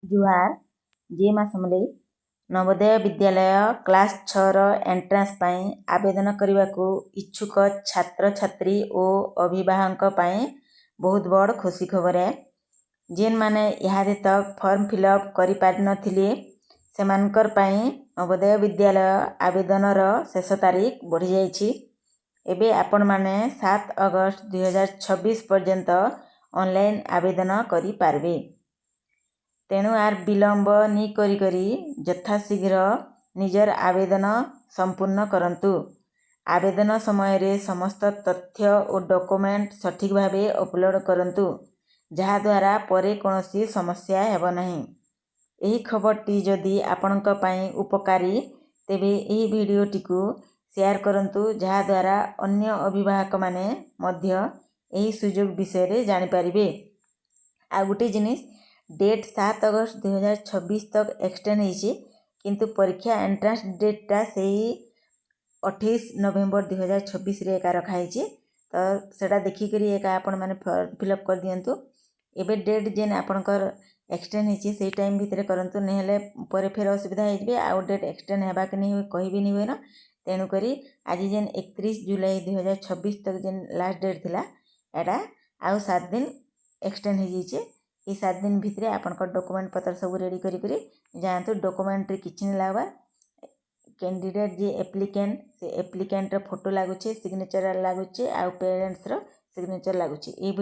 ଜୁହାର, ଜୟ ମା ସମଲେଇ। ନବୋଦୟ ବିଦ୍ୟାଳୟ କ୍ଲାସ୍ 6ର ଏଣ୍ଟ୍ରାନ୍ସ ପାଇଁ ଆବେଦନ କରିବାକୁ ଇଚ୍ଛୁକ ଛାତ୍ରଛାତ୍ରୀ ଓ ଅଭିଭାବକଙ୍କ ପାଇଁ ବହୁତ ବଡ଼ ଖୁସି ଖବର ଏ। ଯେନ୍ମାନେ ଇହାଦେ ତକ୍ ଫର୍ମ ଫିଲ୍ଅପ୍ କରିପାରିନଥିଲେ, ସେମାନଙ୍କର ପାଇଁ ନବୋଦୟ ବିଦ୍ୟାଳୟ ଆବେଦନର ଶେଷ ତାରିଖ ବଢ଼ିଯାଇଛି। ଏବେ ଆପଣମାନେ 7 ଅଗଷ୍ଟ 2026 ପର୍ଯ୍ୟନ୍ତ ଅନଲାଇନ୍ ଆବେଦନ କରିପାରିବେ। ତେଣୁ ଆର୍ ବିଳମ୍ବ ନି କରି କରି ଯଥାଶୀଘ୍ର ନିଜର ଆବେଦନ ସମ୍ପୂର୍ଣ୍ଣ କରନ୍ତୁ। ଆବେଦନ ସମୟରେ ସମସ୍ତ ତଥ୍ୟ ଓ ଡକୁମେଣ୍ଟ ସଠିକ୍ ଭାବେ ଅପଲୋଡ଼ କରନ୍ତୁ, ଯାହାଦ୍ୱାରା ପରେ କୌଣସି ସମସ୍ୟା ହେବ ନାହିଁ। ଏହି ଖବରଟି ଯଦି ଆପଣଙ୍କ ପାଇଁ ଉପକାରୀ, ତେବେ ଏହି ଭିଡ଼ିଓଟିକୁ ସେୟାର କରନ୍ତୁ, ଯାହାଦ୍ୱାରା ଅନ୍ୟ ଅଭିଭାବକମାନେ ମଧ୍ୟ ଏହି ସୁଯୋଗ ବିଷୟରେ ଜାଣିପାରିବେ। ଆଉ ଗୋଟେ ଜିନିଷ, ଡେଟ୍ 7 ଅଗଷ୍ଟ 2026 ତକ୍ ଏକ୍ସଟେଣ୍ଡ ହେଇଛି, କିନ୍ତୁ ପରୀକ୍ଷା ଏଣ୍ଟ୍ରାନ୍ସ ଡେଟ୍ଟା ସେଇ 28 ନଭେମ୍ବର 2026ରେ ଏକା ରଖାହେଇଛି। ତ ସେଟା ଦେଖିକରି ଏକା ଆପଣମାନେ ଫର୍ମ ଫିଲ୍ଅପ୍ କରିଦିଅନ୍ତୁ। ଏବେ ଡେଟ୍ ଯେନ୍ ଆପଣଙ୍କର ଏକ୍ସଟେଣ୍ଡ ହେଇଛି, ସେଇ ଟାଇମ୍ ଭିତରେ କରନ୍ତୁ, ନହେଲେ ପରେ ଫେର୍ ଅସୁବିଧା ହେଇଯିବେ ଆଉ ଡେଟ୍ ଏକ୍ସଟେଣ୍ଡ ହେବା କି ନି କହିବି ନି ହୁଏନ। ତେଣୁକରି ଆଜି ଯେନ୍ 31 ଜୁଲାଇ 2026 ତକ୍ ଯେନ୍ ଲାଷ୍ଟ ଡେଟ୍ ଥିଲା, ଏଟା ଆଉ 7 ଦିନ ଏକ୍ସଟେଣ୍ଡ ହେଇଯାଇଛେ। ଏଇ 7 ଦିନ ଭିତରେ ଆପଣଙ୍କର ଡକୁମେଣ୍ଟ ପତ୍ର ସବୁ ରେଡ଼ି କରି କରି ଯାଆନ୍ତୁ। ଡକୁମେଣ୍ଟରେ କିଛି ନି ଲାଗ୍ବାର୍। କ୍ୟାଣ୍ଡିଡେଟ୍ ଯିଏ ଆପ୍ଲିକେଣ୍ଟ, ସେ ଆପ୍ଲିକେଣ୍ଟର ଫଟୋ ଲାଗୁଛେ, ସିଗ୍ନେଚର ଲାଗୁଛେ ଆଉ ପ୍ୟାରେଣ୍ଟସର ସିଗ୍ନେଚର ଲାଗୁଛେ। ଏଇ